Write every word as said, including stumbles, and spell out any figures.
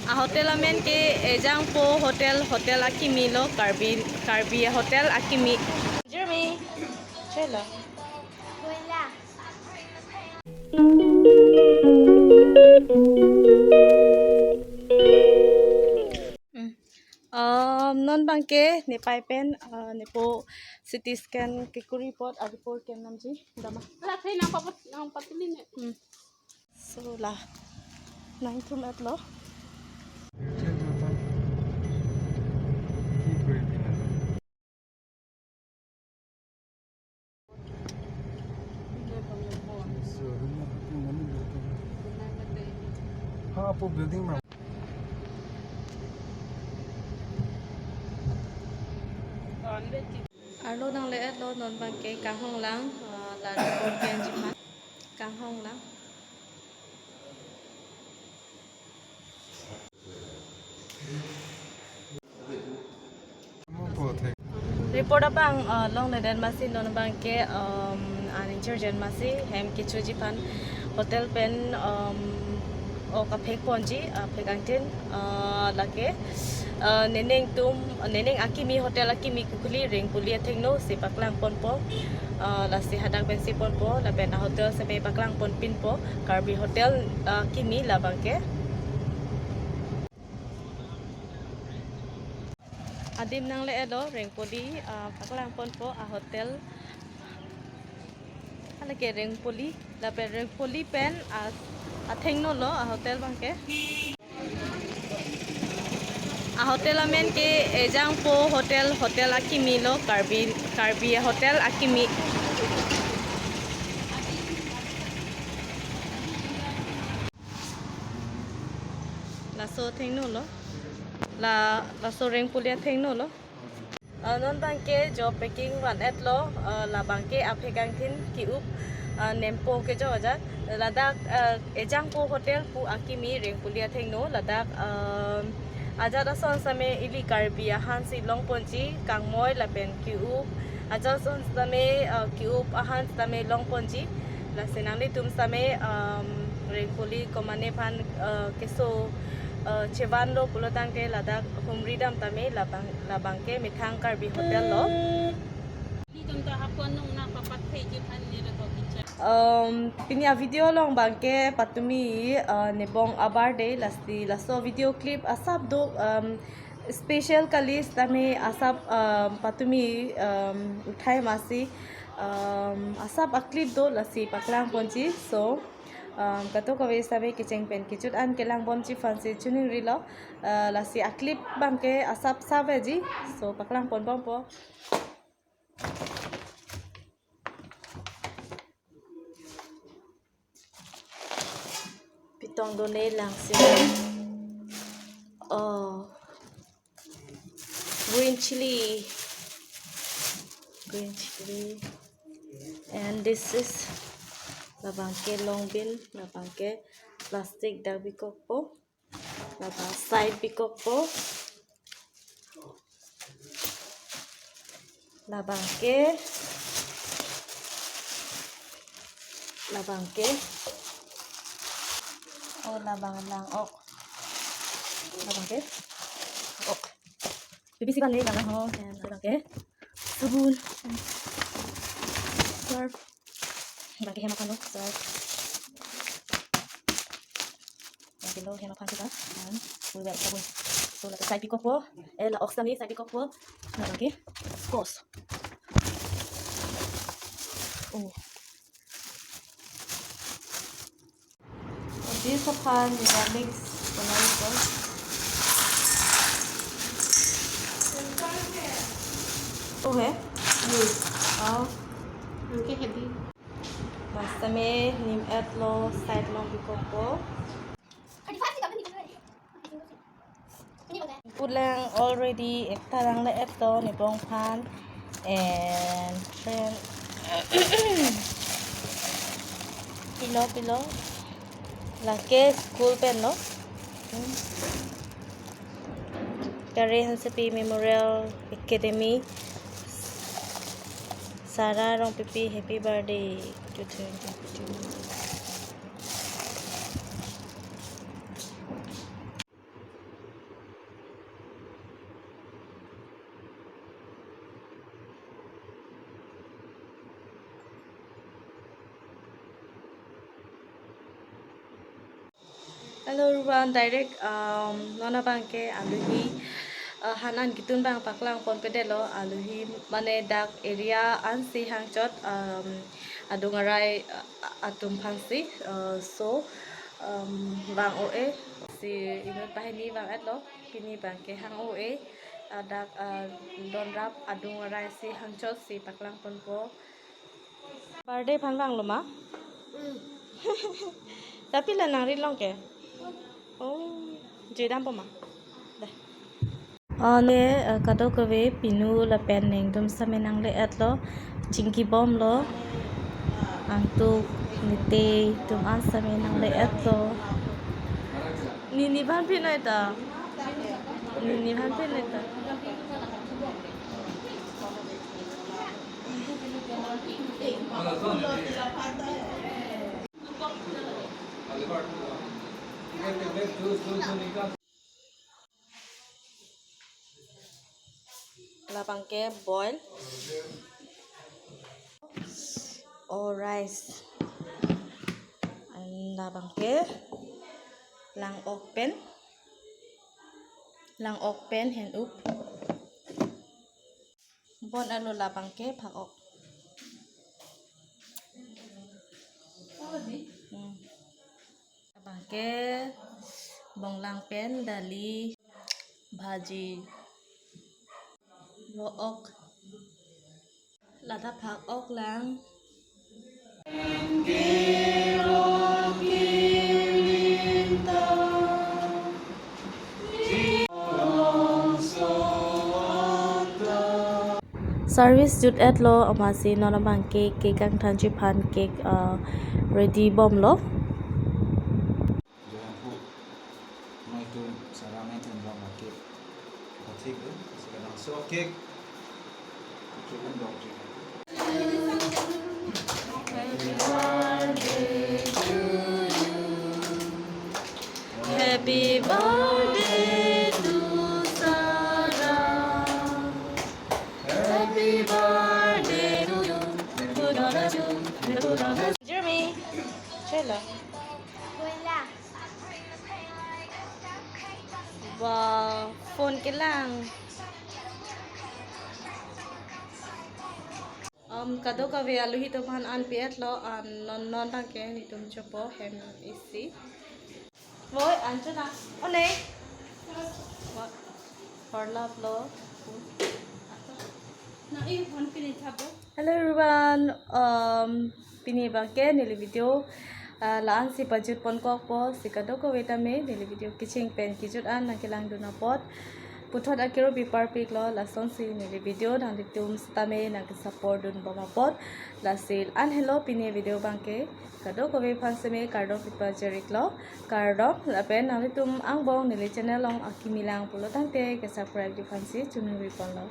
A hotel amen ke Ejangpo Hotel, hotel akimi lo, Karbi, Karbi hotel akimi. Jeremy, chelo. Hmm. Um, non abangke nepei pen, uh, nepo C T scan kekuri apot a report kenamji, dama. Ala thai nang papat, nang patuli ne. Hmm. So la nangtum-et lo. Ha, apo building ma. Arlo nangle-et lo, non abangke kanghong lang, ah, la report kenji aphan. Kanghong lang. Report abang, uh, longledet masi non abangke, um, an insurgent masi hem kechoji aphan hotel pen, um, ok aphek ponji, aphek angtin, uh, lake, uh, neneng atum, neneng akimi, hotel akimi kukli Rengpoli athengno si paklang ponpo, uh, lasi hadak pensi ponpo, lapen a hotel seme paklang ponpinpo, Karbi hotel, uh, akimi labangke. Adim nangle-et lo, Rengpoli, ah, paklang ponpo a hotel. Hala ke Rengpoli, lapen Rengpoli pen a, athengno lo a hotel abangke. A hotel amen ke Ejangpo Hotel, hotel akimi lo, Karbi, Karbi hotel akimi. Laso athengno lo. La, laso Rengpoli athengno lo. Ah, non abangke jo packing van-et lo, ah, labangke aphek angtin ke-up, ah, nempo kejok ajat. Ladak, ah, Ejangpo Hotel pu akimi Rengpoli athengno, ladak, ah, ajat ason seme ili Karbi ahan si long ponji, kangmoi lapen ke-up. Ajat ason seme, ah, ke-up ahan seme long ponji. Lasi nanglitum seme, um, Rengpoli komane aphan, uh, keso, uh, chevan lo pulo tangte ladak humri dam tame labang, labangke methang Karbi hotel lo. Ni jong ta hapon nung na papat phei ji aphan ni le ko kicha. Um, pini a video along abangke patumi, uh, nebong a-birthday, lasi laso video clip asap do, um, special kali sitame asap, um, patumi, um, uthai masi, um, asap a-clip do, lasi paklang ponji. So, um, kadokave sitame kecheng pen kejut an kelang bomji aphansi choningrilo, uh, lasi a-clip abangke asap save ji. So, paklang pon bompo. Pitong done lang si. Oh. Green chili. Green chili. And this is labangke long bean, labangke plastic dak bikokpo. Labang side bikokpo. Labangke. Labangke. Oh, labang lang ok. Labangke. Ok. Pipi si bang ni, bang ho, yan, labangke. Sabun. Surf. Bangke hem aphan lo, surf. Bangke lo hem aphan sita. And we will sabun. So, la side bikokpo. Eh, la ok sitame side bikokpo. Labangke. Sauce. Oh. This aphan nila mix banai ko. Oh, hai? Hmm. Oh. Anke hedi. Basta me nim-et lo side along bikokpo. Pulang already ekta nangle-et lo nebong aphan. And then pilo pilo. Lake school pen lo. Hmm. Kare Hansepi Memorial Academy. Sarah Rongpipi, happy birthday to twenty-two. Hello everyone, direct um, non abangke aluhi uh, han an ketun abang paklang ponpedetlo. Aluhi mane dak area ansi hangchot um, adung arai uh, atum aphansi uh, so um, vang o-e si inut banghini vang-etlo. Pini abangke hang o-e uh, dak uh, donrap adung arai si hangchot si paklang ponpo. Birthday aphan vanglo ma? Tapi la nang ri long ke? Oh, je dampo ma? Deh. Oh, ne uh, kadokave pinu lapen neng atum same nangle-etlo, chingki bomlo. Angtuk nite atum an same nangle-etlo. Nini aphan pinu eta? Nini aphan pinu eta? Labangke boil o rice. An labangke lang-ok pen, lang-ok pen hen-up. Bon alo labangke phak-ok. Hmm. Labangke bonglang pen dali bhaji. Vo-ok. Lata phak-ok lang. Service jut-etlo, amatsi non abangke cake kangthanji aphan cake uh, ready bomlo. Joyang pu, noi tu sarang nai tu dong cake. Kathik tu, sekarang so cake. Cukup dong cake. Happy birthday to Sarah. Happy birthday to you. Jeremy, chalo. Wow, phone kelang. Um, kadokave aluhi atum aphan an pi-etlo, an non non abangke netum chopo hem isi. Moi, anchuna. O nei. Horlap lo. Na i phone pini thabo. Hello everyone. Um, pini abangke neli video uh, la-ansi pajut ponkokpo, si kadokave tame neli video kecheng pen kejut an nangkelangdun apot puthot akero biparpiklo, lasonsi neli video nanglitum sitame nangkesupport dun bom apot. Lasi la-an helo pini video abangke, kadokave aphan seme kardom pipajir-iklo, kardom. Lapen nanglitum angbong neli channel along akimi lang pulo tangte ke subscribe ji aphansi choningri ponlo.